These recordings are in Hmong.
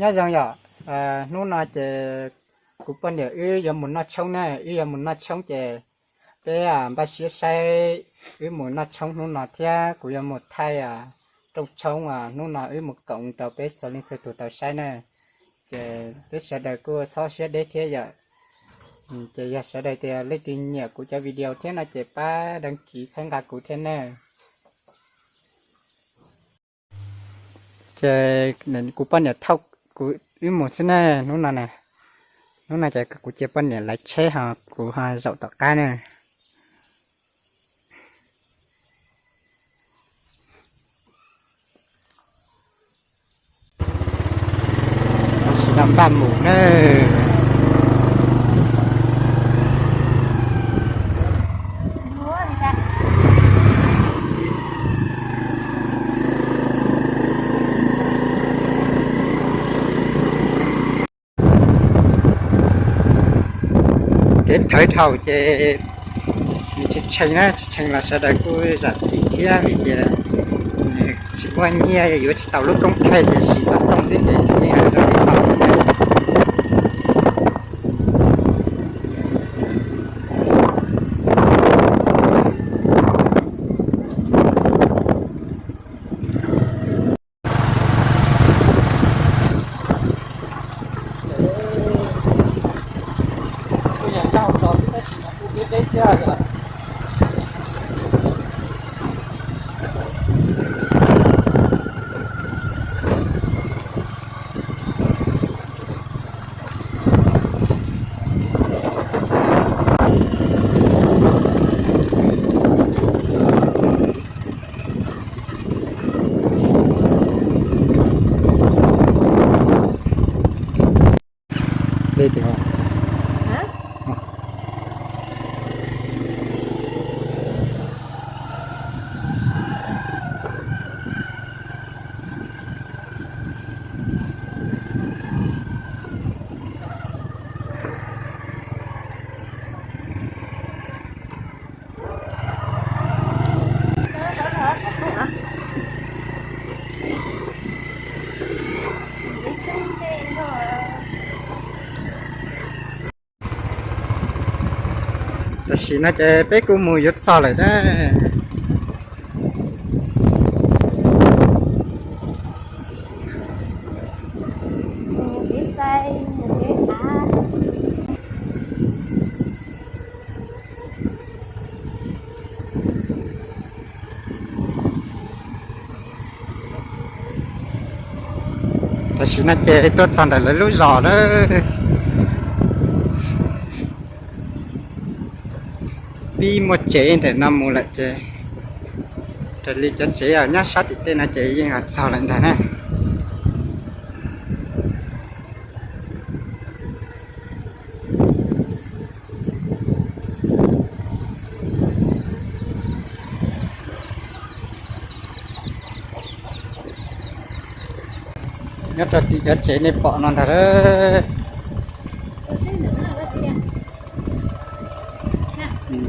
Nyob zoo yom, hnub no ces kuv poj niam wb yuav mus noj tshoob na, wb yuav mus noj tshoob ces peb npaj siab saib wb mus noj tshoob hnub no thiab kuv yuav mus thaij rooj tshoob hnub no wb mus koom rau peb txhua leej txhua tus tau saib na. Ces peb sawv daws kuj txhob siab deb thiab yom. Ces yog sawv daws tias leej twg nyiam kuv cov video thiab no ces pab đăng ký txhawb nqa kuv thiab na. Ces kuv poj niam thauj kuv wb mus xwb na hnub no na. Hnub no ces kuv cia poj niam lawv tsheb ho kuv ho zaum tom qab na. Tam sim no npaj mus na. Kev thawv dhau ces nws tshee tshee na, tshee tshee los sawv daws kuj zam txim thiab vim tias tsis muaj nyiaj yuav tsis tau lub koob thaij ces siv xov tooj xwb ces yeej hais zoo li no xwb na. Kuj yog ncauj zos xwb tab sis mas kuj deb deb thiab yom. Dej tiag. Tam sim no ces peb kuj mus yuav txog lawm na. Tam sim no ces tuaj txog ntawm lawv lub zos lawm. Pib muaj tsev ntawm no mus lawm ces raws li cov tsev nyob sab tim tej no ces yeej los txog lawm ntag na. Nyob rau tim cov tsev nej pom no ntag lawm.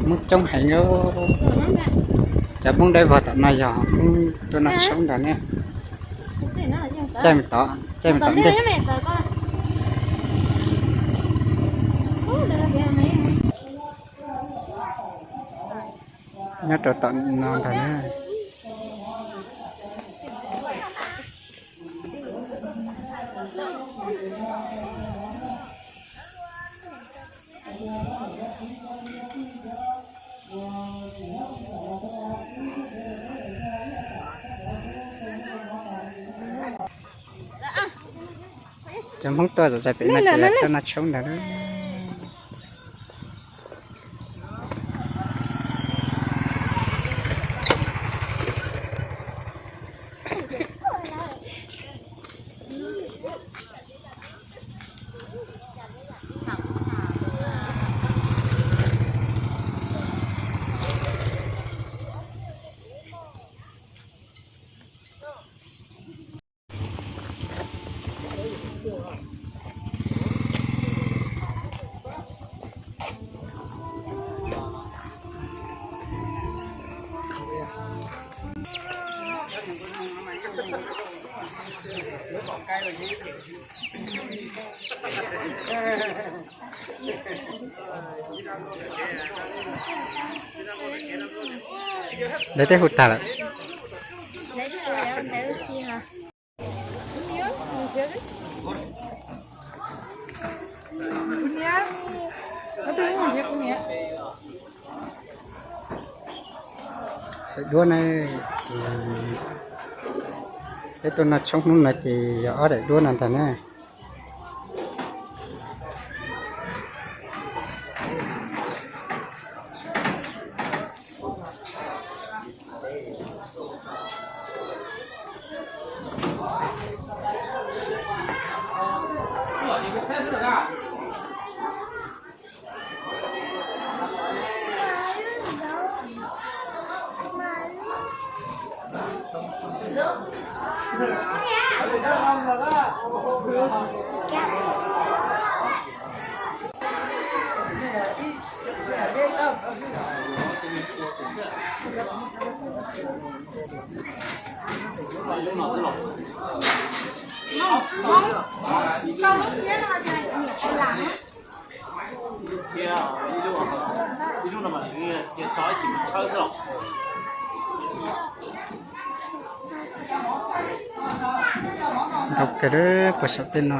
Hmoob coob heev. Cov Hmoob dawb vog tom no yog Hmoob tuaj noj tshoob ntag ne. Caij mus tod, caij mus tom ntej. Nyob rau tom no ntag na. Cov Hmoob tuaj zom zaws pem no ces tuaj noj tshoob ntag. Lawv twb hu tag lawm. Daim duab na, peb tuaj noj tshoob hnub no ces yog ob daim duab no ntag na. Ntau kawg puag saum tej no.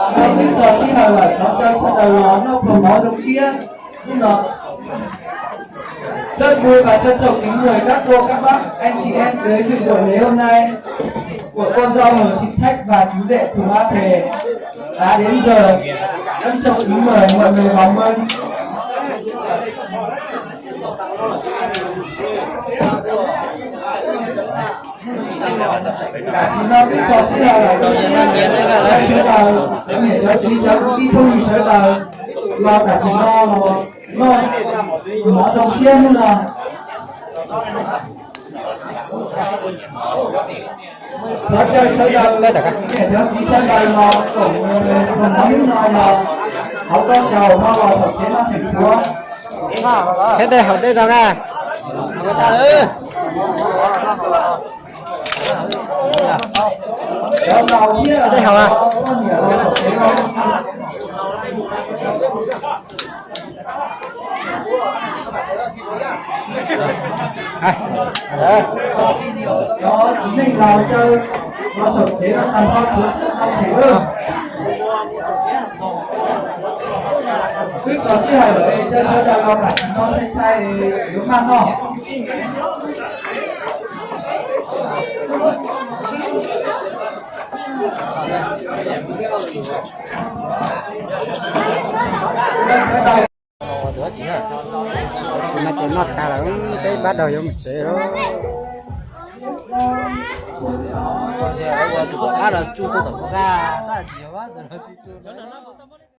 Hnub no twb txog sij hawm lawm, thov caw sawv daws los noj pluas mov zoo siab. Hnub no rất vui và trân trọng kính mời các cô, các bác, anh chị em đến dự buổi lễ hôm nay của cô dâu Hồng Thị Thách và chú rể Sùng A Thề đã đến giờ. Trân trọng kính mời mọi người vào mâm. Tam sim no peb txog sij hawm lawm, sawv daws, niam cov txiv cov kwv tij phooj ywg sawv daws los tam sim no los noj mov zoo siab hnub no. Thov caw sawv daws, niam cov txiv sawv daws los koom mov hnub no los hauv toj caus no los saum tsev noj tseem tshuav. Thiab dej haus dej zoo na. Dej haus a. Cov txiv neej los caw los saum tsev no tag nrho tsuav tau them lawm. Twb txog sij hawm lawm, caw sawv daws los tam sim no sai sai yuav maj noj. Tam sim no ces noj tag lawm, peb pab daug yuav mus tsev lawm.